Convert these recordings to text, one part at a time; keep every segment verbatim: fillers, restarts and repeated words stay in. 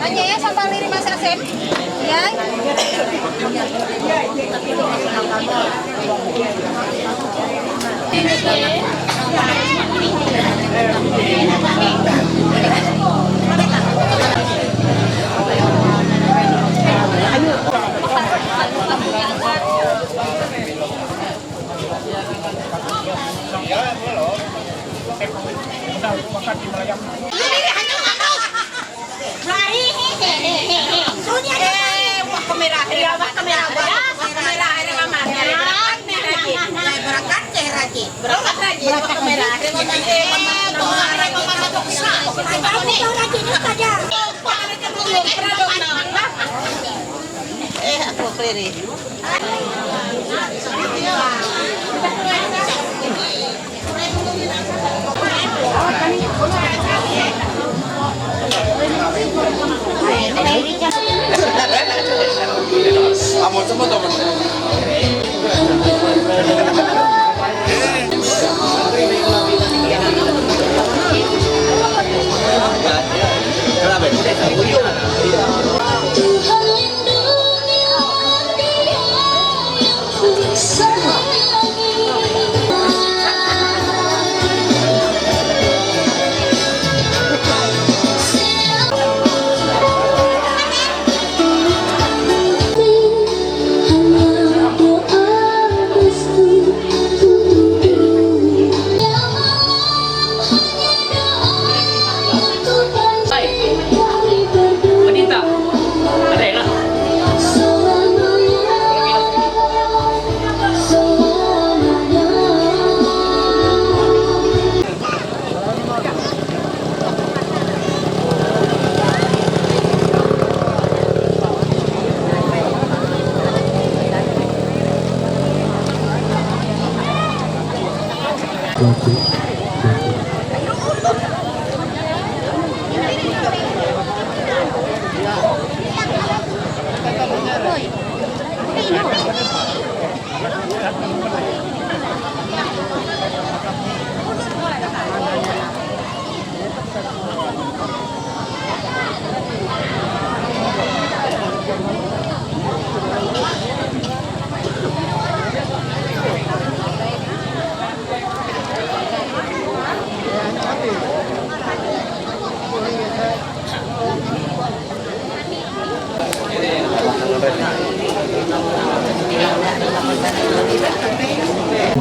Anya ya, sampang diri Mas Asep. Ya.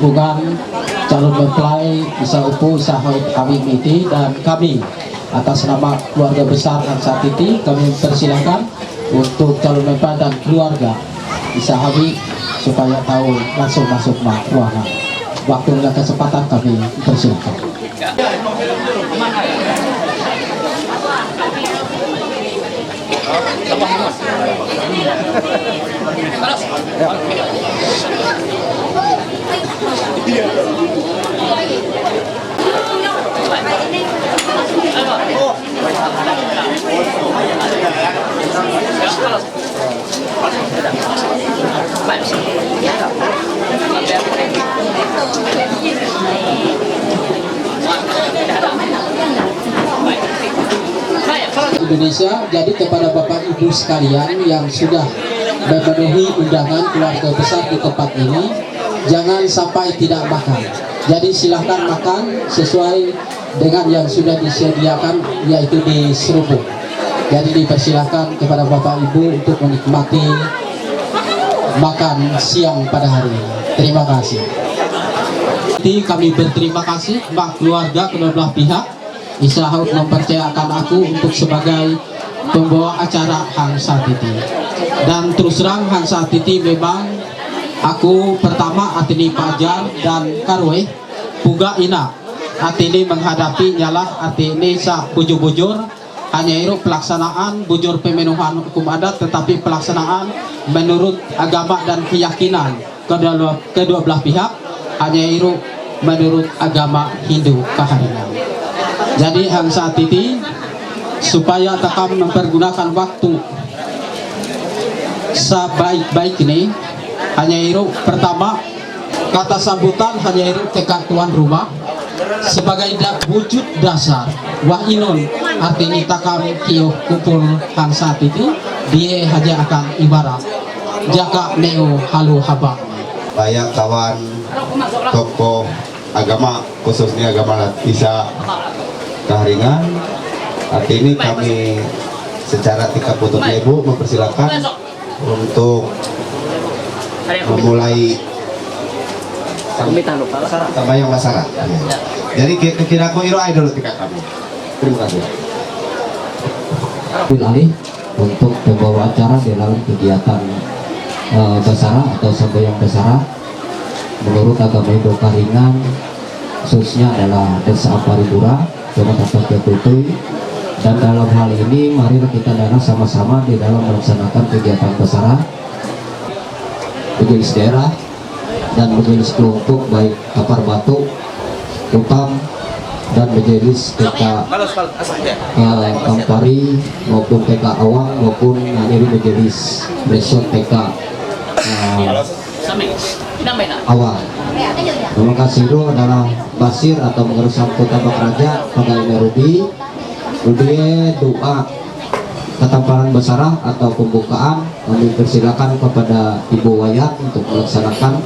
Bukan calon mempelai, isa upu, isa hawit, hawit miti, dan kami atas nama keluarga besar Hansa Titi, kami mempersilahkan untuk calon mempelai dan keluarga isa hawit supaya tahu langsung masuk ma ruangan. Waktu dan kesempatan kami persilahkan. Indonesia. Jadi kepada Bapak Ibu sekalian yang sudah memenuhi undangan keluarga besar di tempat ini, jangan sampai tidak makan. Jadi silahkan makan sesuai dengan yang sudah disediakan, yaitu di seruput. Jadi dipersilahkan kepada Bapak Ibu untuk menikmati makan siang pada hari ini. Terima kasih. Jadi kami berterima kasih kepada keluarga kedua belah pihak. Isa hawit mempercayakan aku untuk sebagai pembawa acara Hansa Titi. Dan terus terang Hansa Titi memang aku pertama atini pajar dan karueh puga ina atini menghadapi nyalah atini sa bujur-bujur hanya iru pelaksanaan bujur pemenuhan hukum adat tetapi pelaksanaan menurut agama dan keyakinan kedua, kedua belah pihak hanya iru menurut agama Hindu kaharingan. Jadi Hansa Titi supaya takam mempergunakan waktu Sa baik-baik ni, hanya iru pertama, kata sambutan hanya iru ke kartuan rumah sebagai da, wujud dasar wah inun artini takam kio kumpul kan saat itu, dia haja akan ibarat jaka neo halu habang. Banyak kawan tokoh agama, khususnya agama Lat-, Isa Kahringan. Artini kami secara tingkat putu ibu mempersilakan untuk memulai sambayang basara. Ya. Jadi ki-, kira-kira iru aja dulu tingkat kami. Terima kasih. Bil Ali untuk pembawa acara di dalam kegiatan eh, basara atau sambayang basara. Menurut agama Indo Kahringan, khususnya adalah Desa Amparipura, Kecamatan Tutui. Dan dalam hal ini, marilah kita dana sama-sama di dalam melaksanakan kegiatan basara, majelis daerah, dan majelis kelompok baik Kapar Batu, Kutam, dan majelis T K eh, Kampari maupun T K Awang maupun dari majelis resort T K eh, Awang. Terima kasih itu adalah Basir atau Mengerus Kota Bakaraja pada Rubi. Kemudian doa katamparan basara atau pembukaan kami persilakan kepada Ibu Wayan untuk melaksanakan.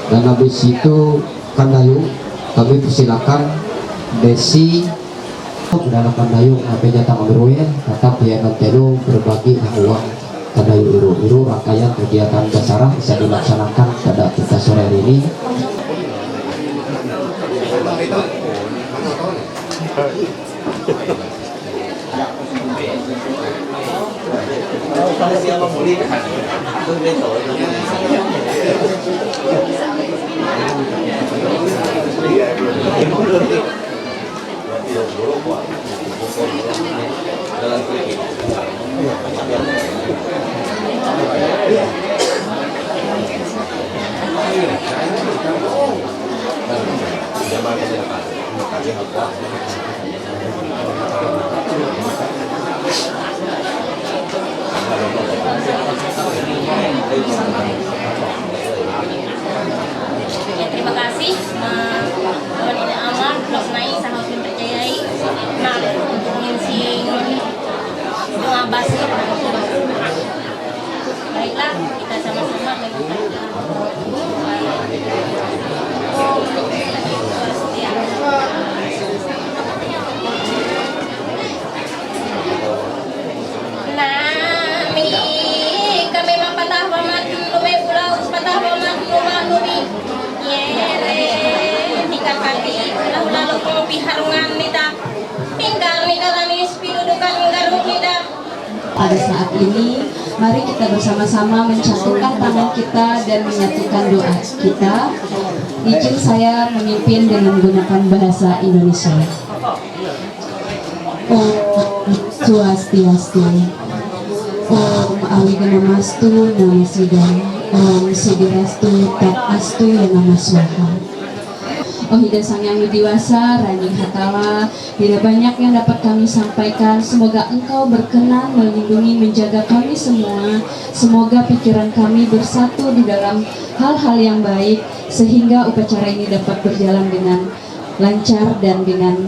Dan habis itu Kandayu, kami persilakan Desi dalam Kandayu, kami datang Amrul, tetap dia nanti berbagi uang Kandayu iru. Iru rangkaian kegiatan basara bisa dilaksanakan pada kita sore hari ini. Ya, terima kasih. Eh, Tuhan ini aman, terus naik, sangat mempercayai. Nah, untuk ngisi doa basir. Baiklah, kita sama-sama mengucapkan Nami kami mapatah wamat lumi pulau patah wamat luma lumi. Yere, tika pagi, pulau lalu kong piharungan nita. Tinggal nika lanis pidudukan garuk nita. Pada saat ini, mari kita bersama-sama mencaturkan tangan kita dan menyatukan doa kita. Izin saya memimpin dengan menggunakan bahasa Indonesia. Om Swastiastu. Om Awighnamastu Namo Siddham. Om Siddhirastu Tadastu Ya Namo Swaha. Oh Ida Sang Yang Widi Wasa, Rani Hatala, tidak banyak yang dapat kami sampaikan. Semoga Engkau berkenan melindungi, menjaga kami semua. Semoga pikiran kami bersatu di dalam hal-hal yang baik, sehingga upacara ini dapat berjalan dengan lancar dan dengan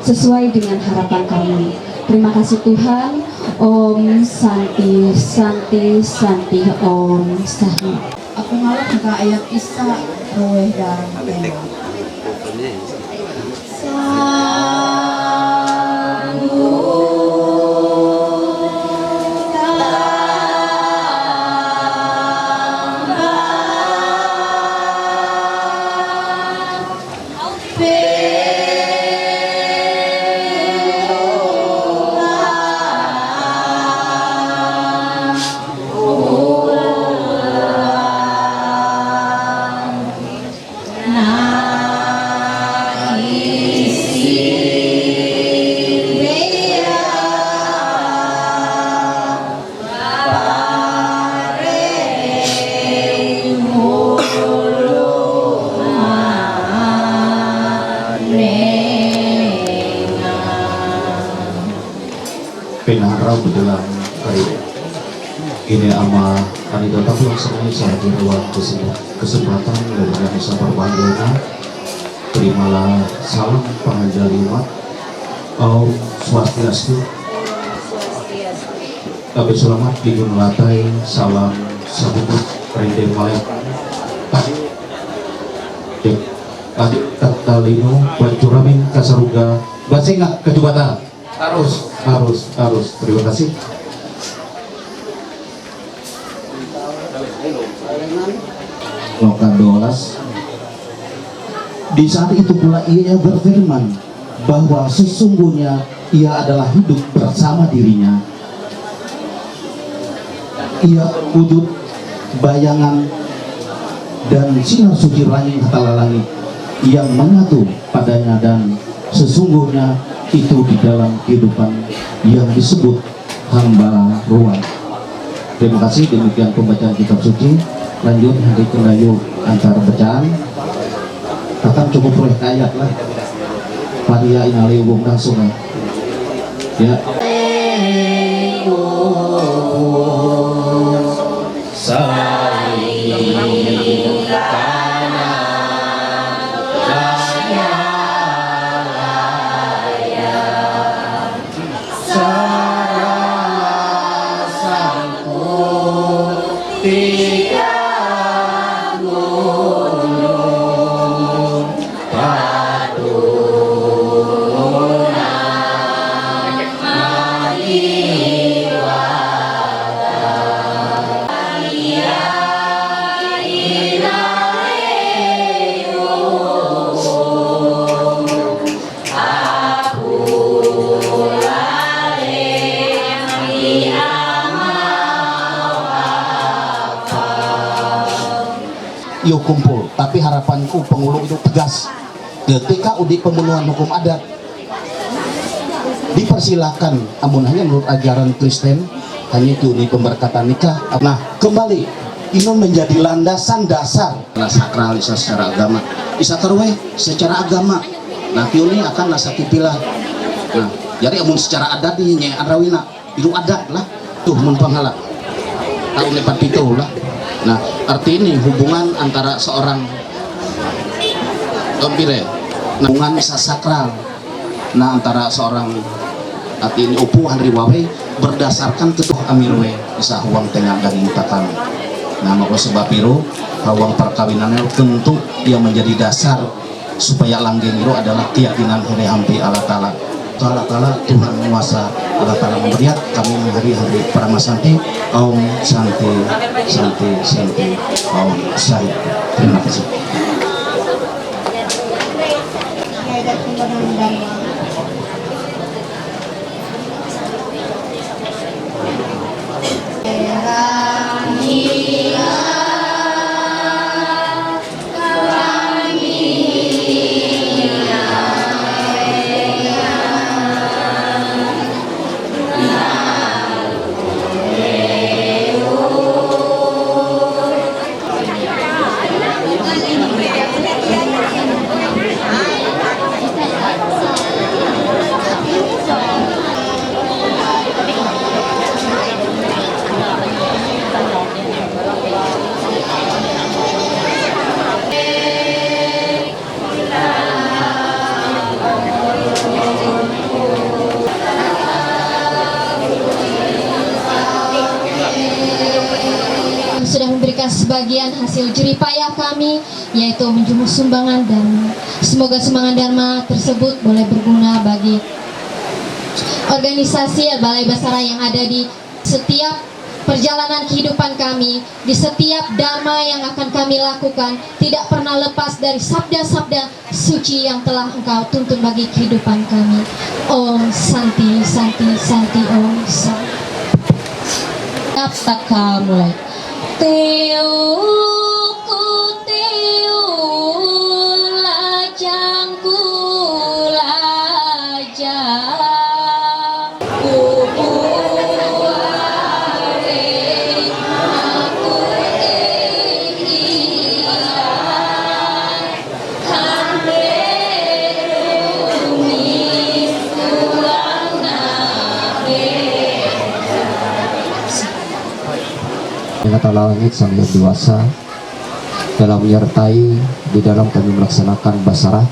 sesuai dengan harapan kami. Terima kasih Tuhan. Om Santi, Santi, Santi, Om Santi. Aku malah nggak ayat Isa, ruweh darang tengok. Penarau dalam kayu. Ine ama anidota pulang semai sa kira wan kesembuh kesempatan dari yang bisa berbangga. Terimalah salam pengajar lima. Om Swastiastu. Kabe selamat di gun latai, salam sabukut rende malai. Adik, adik tatalino, bacuramin kasaruga, basinga kajubata. Arus, arus, arus. Terima kasih. Loka dua belas. Di saat itu pula ia berfirman bahwa sesungguhnya ia adalah hidup bersama dirinya. Ia wujud, bayangan, dan sinar suci ranging hatala langit yang menyatu padanya, dan sesungguhnya itu di dalam kehidupan yang disebut hamba ruang. Terima kasih, demikian pembacaan kitab suci. Lanjut, hari kendayu antar bacaan. Akan cukup proyek ayat lah. Paria inali ubung langsung lah. Ya. Yuk kumpul, tapi harapanku pengulu itu tegas. Ketika udi pembunuhan hukum adat dipersilakan, amun hanya menurut ajaran Kristen, hanya itu nih pemberkatan nikah. Nah, kembali, ini menjadi landasan dasar. Nah, sakral isa secara agama, isa terwe secara agama. Nah, kiuni akan nasa kipilah. Nah, jadi amun secara adat nih nye arawina. Itu adat lah. Tuh, mun panghala. Tahun empat itu lah. Nah, arti ini hubungan antara seorang tompire. Nah, hubungan bisa sakral. Nah, antara seorang arti ini upu Henry Wawe berdasarkan ketuh amirwe bisa huang tengah dan mutakan. Nah, maka sebab itu, huang perkawinannya tentu yang menjadi dasar supaya langgeng itu adalah keyakinan hene hampi Allah Ta'ala. Allah Ta'ala Tuhan menguasa, Allah Ta'ala memberi kami menghari hari Paramasanti. Om Santi, Santi, Santi, Om Santi. Terima kasih. Sudah memberikan sebagian hasil jeripayah kami, yaitu menjemur sumbangan dharma. Semoga sumbangan dharma tersebut boleh berguna bagi organisasi Balai Basara yang ada di setiap perjalanan kehidupan kami, di setiap dharma yang akan kami lakukan, tidak pernah lepas dari sabda-sabda suci yang telah Engkau tuntun bagi kehidupan kami. Om Santi, Santi, Santi, Om Santi. Taptaka mulai. Tiu ku tiu, lajang ku lajang. Ngatalawangi sambil dewasa dalam menyertai di dalam kami melaksanakan basarah.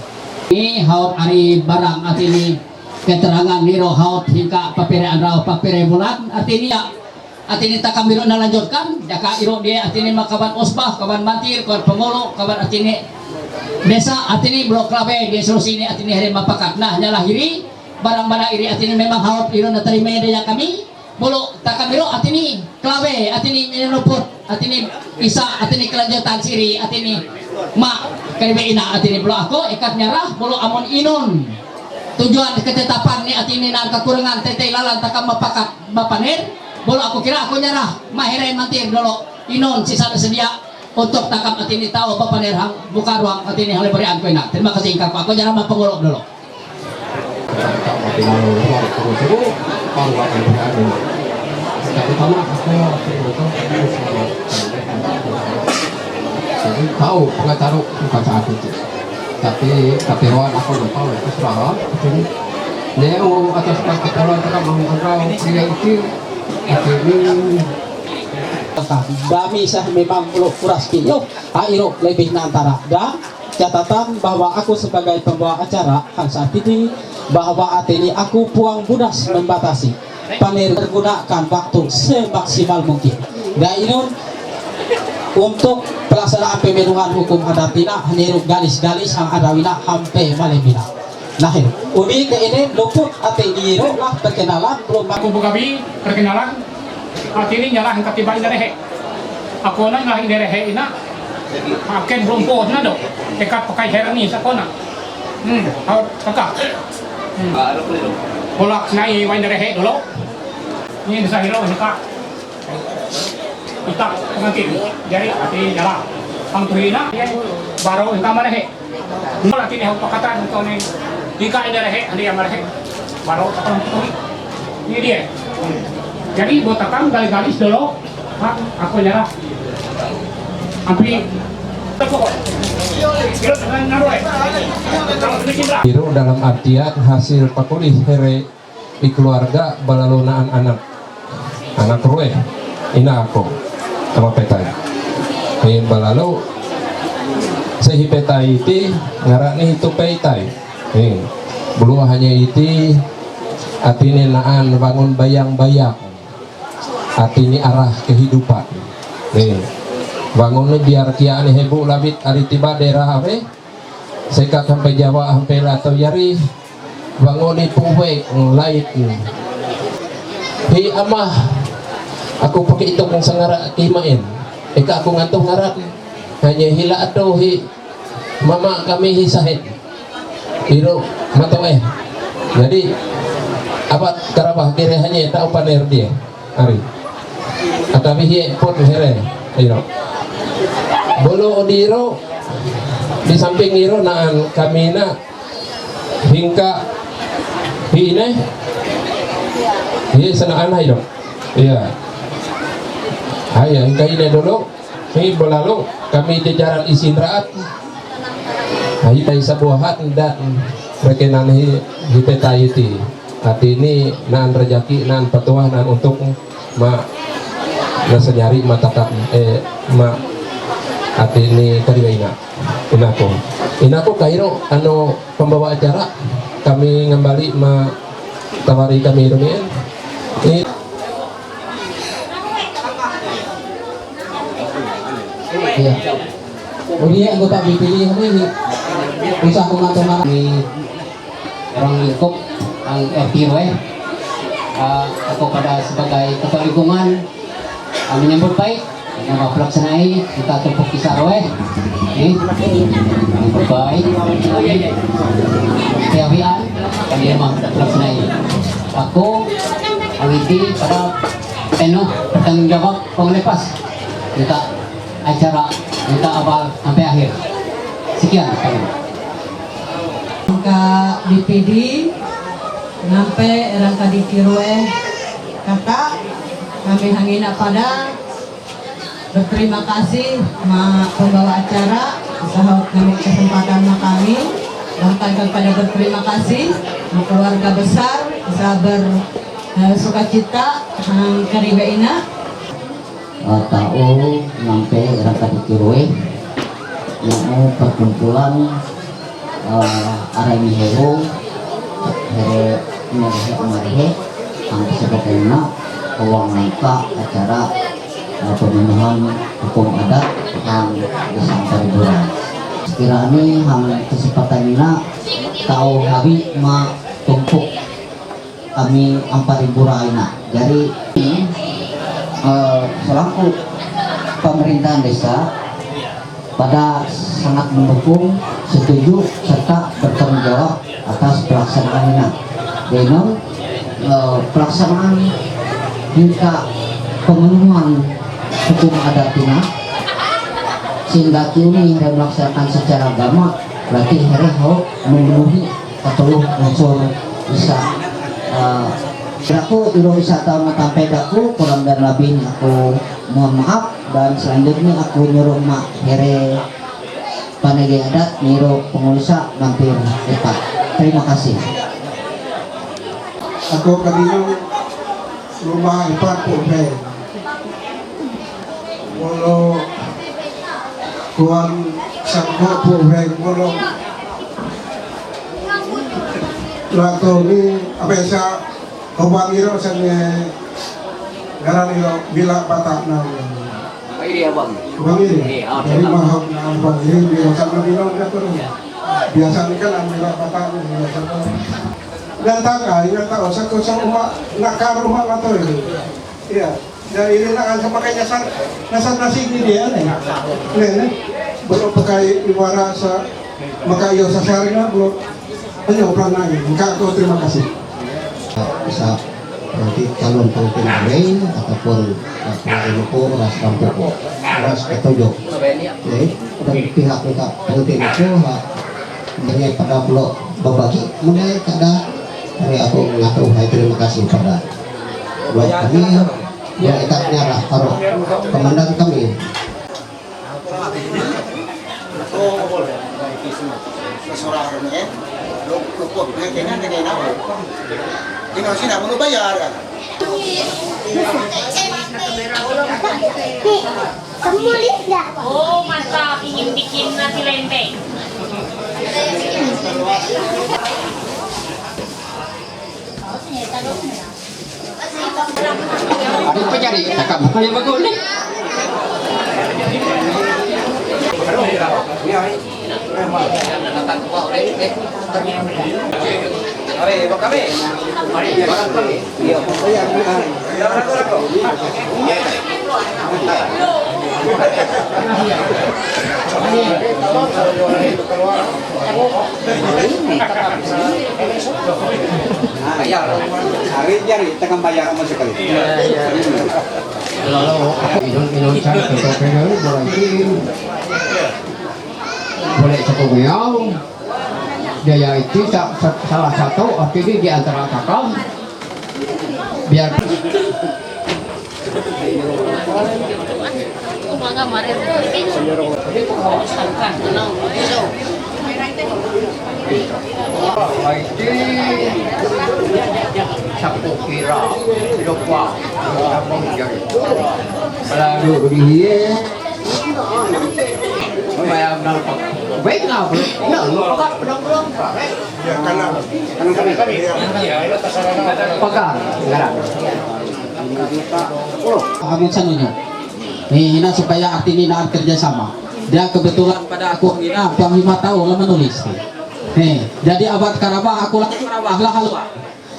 Ini haut ari barang atini keterangan niro haut hingga papere anrau papere bulan atini ya atini takam biro nalanjutkan jaka iro dia atini makaban osbah kaban mantir kaban pengolo kaban atini desa atini blok labe dia solusi ini atini hari mapakat nah nyala hiri barang mana iri atini memang haut iro naterima dia kami Bolo, takam iro atini, klabe, atini, minuput, atini, isa, atini, kelanjutan siri, atini, ma, karibe ina, atini, bolo ako, ikat nyarah, bolo amon inun. Tujuan ketetapan ni atini nan kekurangan tete lalan takam mapakat, mapanir, bolo ako kira ako nyarah, mahere mantir dolo, inun, sisa sedia, untuk takam atini tau, mapanir hang, buka ruang, atini, hale beri angko ina. Terima kasih, ingkar, ako nyarah, mapengolok dolo. Jadi tahu pengacara bukan saat itu. Tapi tapi awak aku lupa itu salah. Jadi neo atas kepala tak mau kau dia itu akhirnya Dami sah memang belum kuras kiyo, airo lebih nantara. Dan catatan bahwa aku sebagai pembawa acara kan saat ini bahwa atini aku puang budas membatasi panel menggunakan waktu semaksimal mungkin. Dan ini untuk pelaksanaan pemilihan hukum adat tina haniru galis-galis hang adawina hampe malemina. Nah, ini uni ke ini luput atini ro lah perkenalan belum aku bukabi perkenalan Atini nyala hangka tiba inderehe. Ako na nga inderehe ina. Aken rumpo na do. Eka pakai herni sa kona. Hmm, hau kaka. Hmm. Polak na i wa inderehe dolo. Ni sa hiro hangka. Ita pengantin. Jadi ati nyala. Hang tuhina. Baru hangka manehe. Mula kini hau pakatan untuk ni. Ika inderehe, andi amarehe. Baru takam tu. Ini dia. Jadi buat takam gali-gali dulu. Ha, aku nyerah. Ampi. Iro dalam artian hasil pakulih here di keluarga balalonaan anak. Anak rue, ina ako, ama petai. He balalo, sehi petai iti, ngarani itu petai. He, bulu hanya iti, atini naan bangun bayang-bayang. Atini arah kehidupan. He, bangun ni biar kia ni hebu labit ari tiba daerah abe. Seka kampe Jawa hampe lato yari bangoni puwe lait. Hi amah aku pakai itu kung sangara kimain. Eka aku ngantuk ngarat. Hanya hila ato hi mama kami hi sahid. Iro mato eh. Jadi abat karabah kire hanya tak upaner dia. Ari. Atabi hi pot here. Iro. Bolo odiro di samping iro naan kami na hingka hi ne. Hi sana anai dong. Iya. Hai ya hingka hi ne dulu. Hi bolalu kami jajaran isin raat. Hai tai sabuahat dan rekenan hi hi petai iti. Atini naan rejaki naan petuah naan untuk ma nasa nyari matakap eh ma atini kariba ina. Inako. Inako kairo ano pembawa acara kami ngembali ma tawari kami rumien. Ini Iya. Uni anggota B P D ini usah pengatungan ni orang lingkup ang R T R W eh, ah, ako pada sebagai ketua lingkungan ah, menyambut baik nama pelaksanai kita tumpuk kisah roe eh menyambut baik tiawian kami nama pelaksanai aku ang iti pada penuh bertanggung jawab penglepas kita acara minta abal sampai akhir. Sekian kami. Ka B P D, ngampe erang ka D T R W, kata kami hangina pada berterima kasih ma pembawa acara sahut kami kesempatan ma kami bahkan kepada berterima kasih ma keluarga besar sabar eh, sukacita hang kariba ina Tao nampe rangkati kirue, yang perkumpulan, eh, arami hero, here, merehe, merehe, ang sebagai na, kawang naika acara, eh, pemenuhan hukum adat yang disampaikan. Sekiranya hang kesempatan na, tao habi ma tumpuk kami Ampariburai na. Jadi, eh, selaku pemerintahan desa, pada sangat mendukung, setuju, serta bertanggung jawab atas pelaksanaan ini. Dengan, eh, pelaksanaan minta pemenuhan hukum adat ini, sehingga kini yang melaksanakan secara agama, berarti harus memenuhi katuluh unsur isa. Eh, aku iro isa tao na tampe daku, kurang dan lebih aku mohon maaf, dan selanjutnya aku nyuruh mak here panege adat niro pengulusa mampir epa. Terima kasih. Aku kadino rumah epa po. Molo kuan sangko po, molo lato ni apa sa Abang Iro sa ni ngaran Iro bila bata na. Iri abang. Abang Iri. Iya, ah, dari mahal na Abang Iri bila sa ni Iro na to. Biasa ni kan ang bila bata na. Nantang ay nantang sa ko sa uma nakaruma na to. Iya. Ya, ini na sa makanya sa nasa nasig ni dia ni. Nene. Belum pakai iwara sa makayo sa sari na belum. Ayo, pranay. Maka ako, terima kasih. Sa nanti calon pemimpin lain ataupun, uh, pemimpin ko ras kampung ko ras ketujuh. Jadi dari pihak kita penting itu ha, hanya pada pulau babaki mulai kada dari aku mengatur hai terima kasih pada buat kami. Ya, kita nyarah taruh komandan kami. Tinggal sini, belum bayar kan? Kamu lihat nggak? Oh, masa ingin bikin nasi lembek? Ano pa dyan eh? Nakabuka yung bago ulit. Are, iba kami. Are, iba kami. Bayar. Hari jari, tengah bayar sama sekali. Lalu, inun-inun saya ke topeng lalu, boleh itu. Boleh cukup beliau. Dia itu sa-, sa-, salah satu, artinya di antara kakak, biar Sapo kira, lupa. Kalau dia, bayar nak. Baik lah, nak, nak, nak. Pagka, sekarang. Abang sa ninyo. Eh, ina supaya arti ni na kerja sama. Dia kebetulan pada aku ina, pang lima tahun lah menulis. Eh, jadi awat karabah, aku lah karabah lah halwa.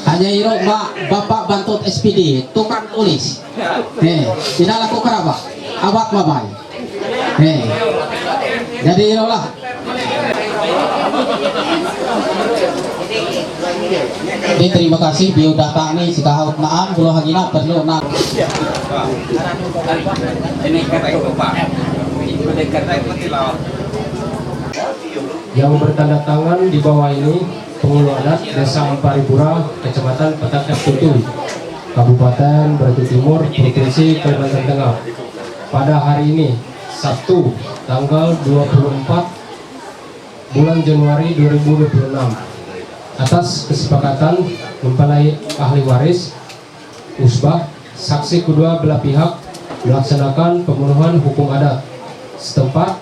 Hanya iro ma bapak bantut S P D, tukang tulis. Eh, ina lah aku karabah, awat mamai. Eh, jadi iro lah. Jadi terima kasih, biu datang ni, si kahau naan, bulu hagina, perlu na. Yang bertanda tangan di bawah ini, pengulu adat Desa Amparipura, Kecamatan Petak Tutu, Kabupaten Batu Timur, Provinsi Kalimantan Tengah. Pada hari ini, Sabtu, tanggal dua puluh empat bulan Januari dua ribu dua puluh enam, atas kesepakatan mempelai ahli waris, usbah, saksi kedua belah pihak, Melaksanakan pembunuhan hukum adat setempat,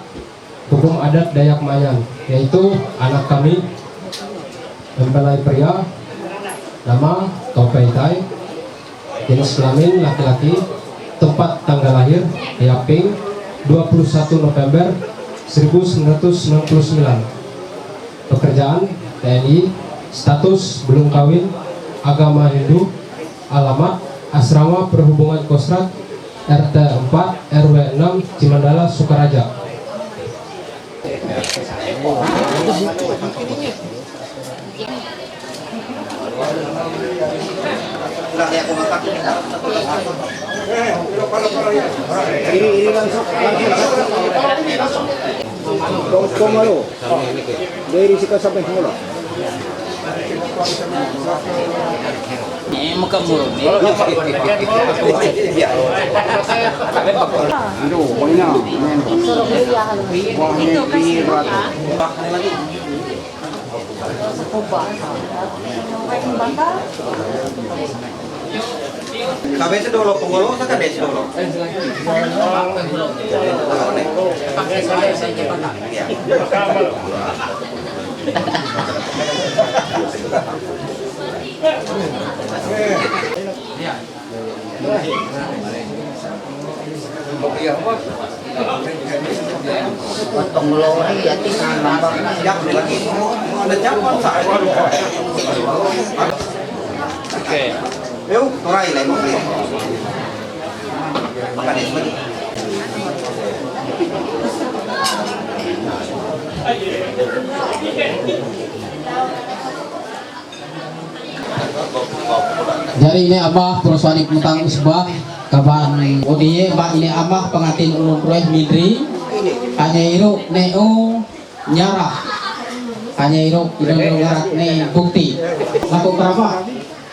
hukum adat Dayak Manyan, yaitu anak kami, mempelai pria, nama Topeitai, jenis kelamin laki-laki, tempat tanggal lahir, Yaping, dua puluh satu November seribu sembilan ratus sembilan puluh sembilan. Pekerjaan, T N I, status belum kawin, agama Hindu, alamat, Asrama Perhubungan Kosrat, R T empat, R W enam, Cimandala, Sukaraja. Dari si kasabay mo lang. Eh, makamuro. Ano, wala na. Wala na. Kabete dolo, pengurus sa kades dolo. Okay. Jari ini amah perusahaan mutang usbah kaban odiye ba ini amah pengantin ulun rueh mindri hanya iru ne u nyarah hanya iru iru ngarak ne bukti laku kerabah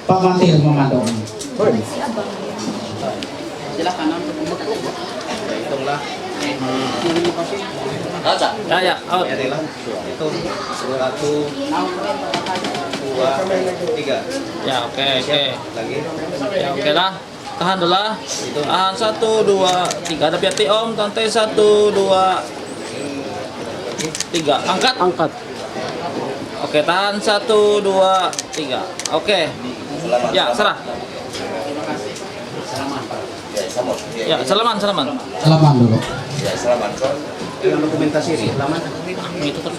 Pak Matir memandang. Silakan. Hitunglah. Ya, ya, out. Itu satu, dua, tiga. Ya, oke, oke. Lagi. Ya, oke lah. Tahan dulu lah. Tahan, satu, dua, tiga. Ada piati om, tante, satu, dua, tiga. Angkat. Angkat. Oke, tahan, satu, dua, tiga. Oke. Ya, serah. Ya, salaman, salaman. Salaman dulu. Ya, salaman. Dengan dokumentasi ini, salaman. Itu terus.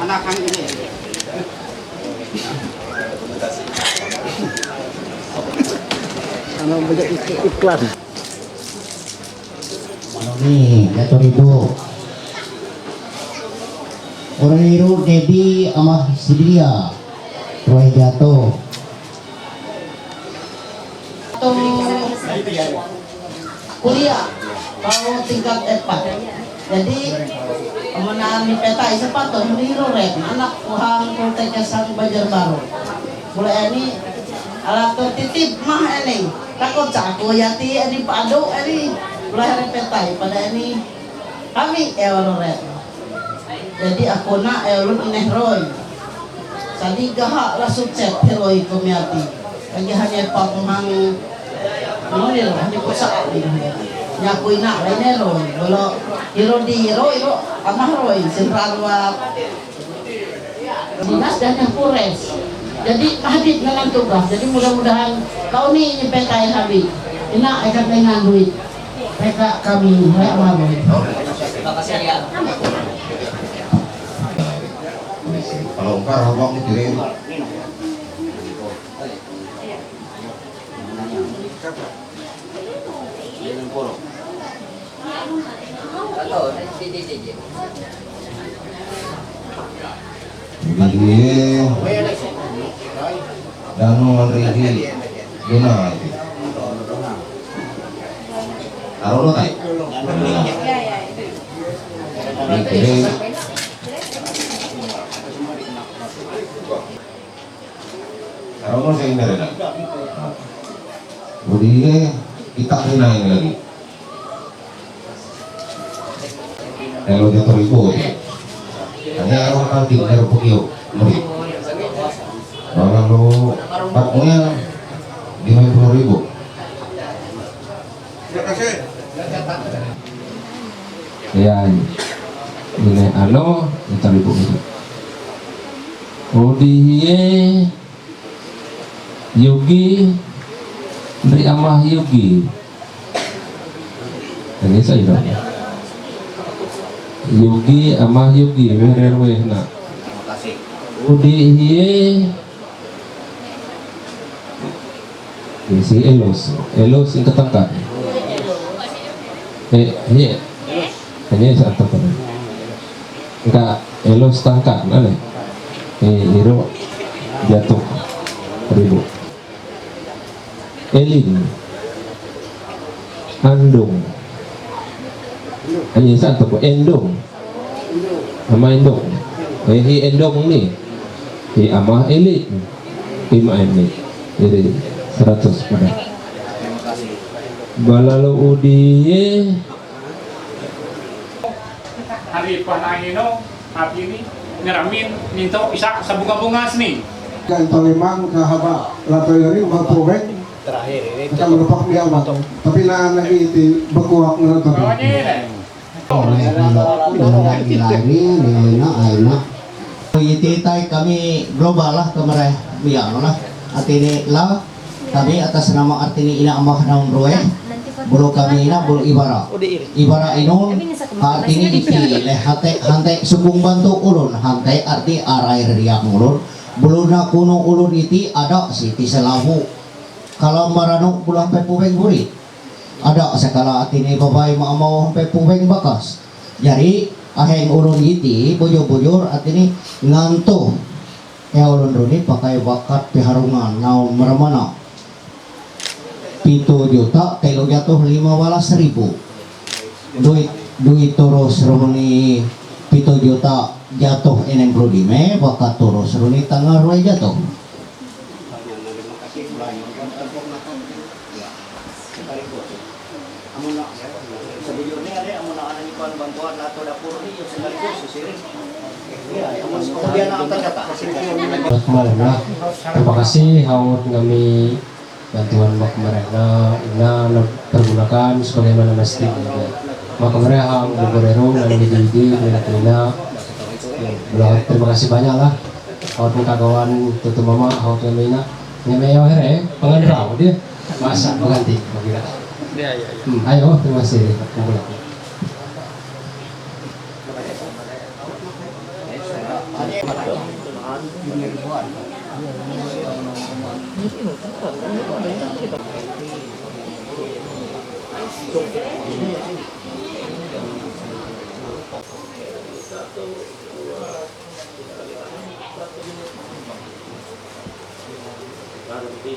Anak kami ini. Dokumentasi. Ano ba ik-, iklan? Manomi, jatuh ribu. Orang iru Dedi amah Sidiria. Ruai jatuh. Kuliah, mau tingkat empat. Jadi, menang di peta isa patuh, meniru rek. Anak puhang kultek sang Banjarbaru. Mulai ini, alat tertitip mah ini. Takut saku yati ini padu ini. Mulai hari peta pada ini. Kami euro rek. Jadi, aku nak euro ineh roi. Jadi, gaha la sukses heroi komiati. Lagi hanya pamang, nonil, hanya kusa. Nyaku ina lain heroi. Kalau hero di hero, hero, amah roi. Sentral wa. Dinas dan yang pures. Jadi, hadit dengan tugas. Jadi, mudah-mudahan kau ni nyepetai habis. Ina, akan dengan duit. Mereka kami, mereka malu. Kalau enggak, abang ni kira. Jadi, Danu Manrigi Dona itu. Arono tai. Ini kiri. Arono saya ini rela. Budile kita kena ini lagi. Kalau jatuh ribu ya. Hanya orang kan tinggal pergi muri. Kalau empat punya lima puluh ribu. Ya, ini ano, italibu itu. Odie, Yugi, Nri Amah Yugi. Ini saya. Yugi, Amah Yugi, where, where na. Odie, Isi Elos. Elos yang ketangkat. Eh, iya. Hanya satu pun. Enggak, Elos tangkat, mana? Eh, Iro jatuh. Ribu. Elin. Andung. Hanya satu pun. Endung. Ama Endong. Eh, hi Endong ni. Hi Ama Elit. Ima Elit. Jadi, seratus pada. Balalu Udie. Hari panahino, hari ini, ngeramin, minta isa sa bunga-bunga seni. Dan palimang kahaba, lato yari, magpubeng. Terakhir ini. Kita merupak di awal. Tapi na lagi di bekuak ngerang tapi. Bawahnya ini. Oleh lagi-lagi, ni aina, aina. Iti tai kami global lah, kemere biang lah. Artini la, kami atas nama artini ina amah naun rue. Bulu kami ina, bulu ibara. Ibara inun, artini iti, le hante, hante sukung bantu ulun, hante arti arai riak ulun. Bulu na kuno ulun iti, ada si ti selabu. Kalau maranu bulu hampe pubeng buri. Ada sakala artini babai ma amau hampe pubeng bakas. Jadi, aheng ulun iti, bujur-bujur artini ngantuh. Ya ulun runi pakai bakat piharungan, naun meramana. Pitu juta, telu jatuh lima belas ribu. Duit, duit turus runi pitu juta jatuh enam puluh lima, bakat turus runi tanggal dua jatuh. Amun na, sebujurnya ada, amun na ada ni kawan bantuan atau dapur ni, yang sekaligus sisirin. Ya, amun kemudian akan kata. Terima kasih, haut kami bantuan mak mereka, ina na pergunakan sebagaimana mesti. Mak mereka, ang gugurero, na nagigigil, na nagigigil. Terima kasih banyak lah. Haut pun kagawan tutu mama, haut kami na. Nyameo here, pengandraw dia. Masa berganti, bagi dah. Ya, ya, ya. Hmm, ayo, terima kasih. Kumpul aku.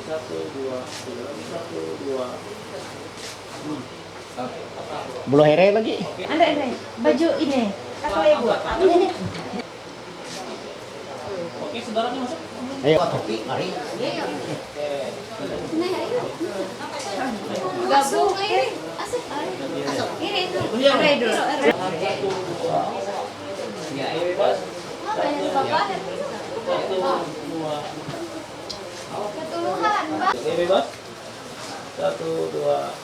Satu, dua, satu, dua. Belum here lagi. Andre, Andre, baju ini. Apa ibu? Ini. Oke, saudaranya masuk. Ayo. Topi, mari. Gabung, eh. Masuk. Masuk. Ini, ini. Andre dulu. Satu, dua. Apa yang Bapak? Satu, dua. Ketuluhan, Pak. Ini bebas. Satu, dua.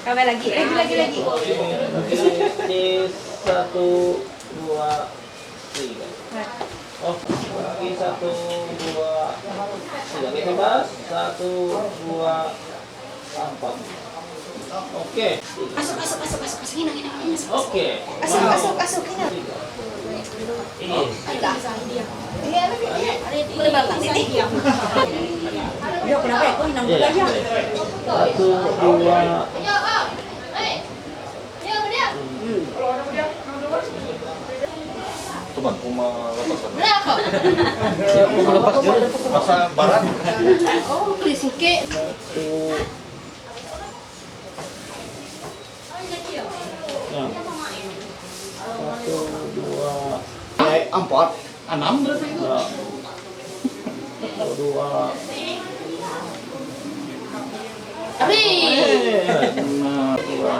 Kami lagi, lagi, lagi, lagi. Ini satu, dua, tiga. Oh, lagi satu, dua, tiga. Ini bebas. Satu, dua, empat. Oke. Masuk, masuk, masuk, masuk, masuk. Ini, ini, ini, masuk. Oke. Masuk, masuk, masuk, ini. Ini. Ayo, Kak. Ini, ini, ini. Boleh, Bang, Bang. Ini. Iya, kenapa ya? Kok hilang aja? Satu, dua. Hmm. Teman, rumah lepas sana. Berapa? Rumah lepas, Jun. Masa barat. Oh, beli singke. Satu. Nah. Satu, dua. Eh, empat. Enam berarti itu. Ya. Satu, dua. Tapi. Eh, nah, dua.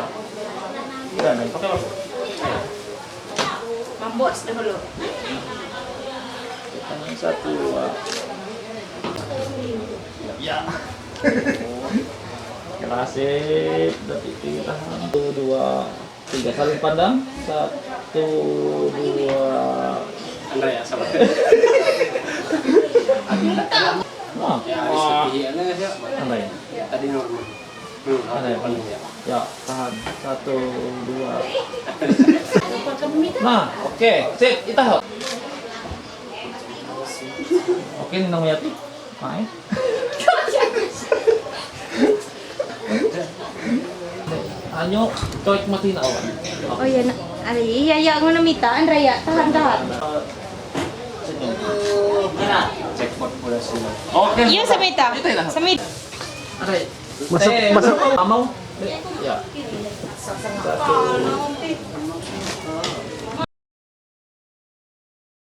Udah, nah, pakai apa? Mambos dahulu. Satu, dua. Ya. Gracias, dati tira. Satu, dua, tiga. Saling pandang. Satu, dua. Andrea, sabar. Nah, Ya, harus seperti ya, ya. Andrea. Tadi normal. Hmm, Andrea. normal, ya. Ya, tahan. Satu, dua. Nah, oke. Sip, itaho. Oke, ini namanya tuh. Main. Anyo, coy mati na awan. Oh iya, nak. Ada iya, iya, ngono mita, Andrea, tahan, tahan. Senyum. Jackpot pula sila. Oke. Iya, samita. Ito yun. Samita. Aray. Masuk, Eh, masuk. Mamaw. Ya. Satu.